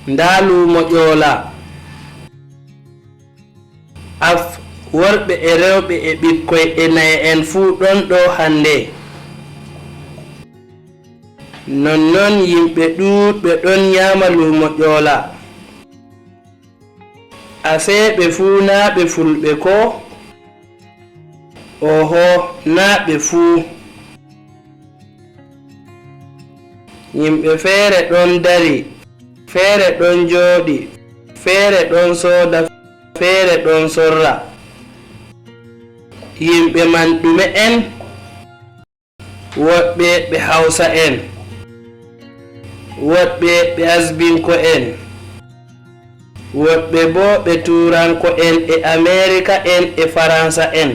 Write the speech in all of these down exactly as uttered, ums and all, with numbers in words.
Ndaa luumo Ƴoola. Af, worɓe e rewɓe e ɓikkoy e naye'en fuu ɗon ɗo hannde. Nonnon yimɓe ɗuuɗɓe ɗon nyaama luumo Ƴoola. Asee ɓe fuu naa ɓe fulɓe koo? Oho, naa ɓe fuu. Yimɓe feere ɗon dari, feere ɗon jooɗi, feere ɗon sooda, feere ɗon sorra. Yimɓe man ɗume'en? Woɗɓe ɓe Hawsa'en, woɗɓe ɓe Asbinko'en, woɗɓe boo ɓe Tuuranko'en e Ameerika'en e Faransa'en.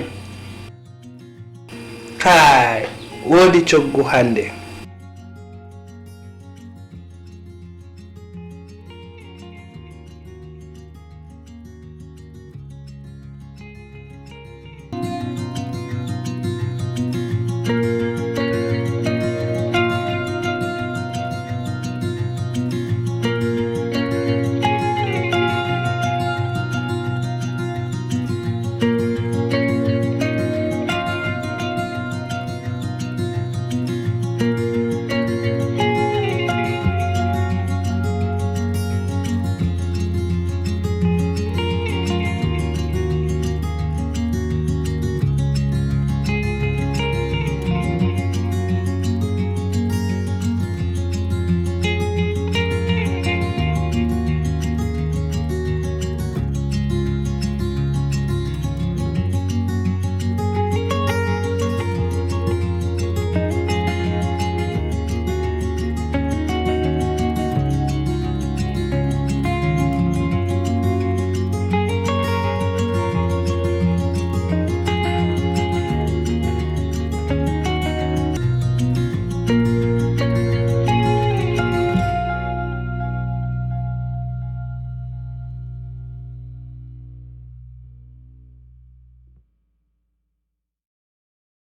Kaay, woodi coggu hannde.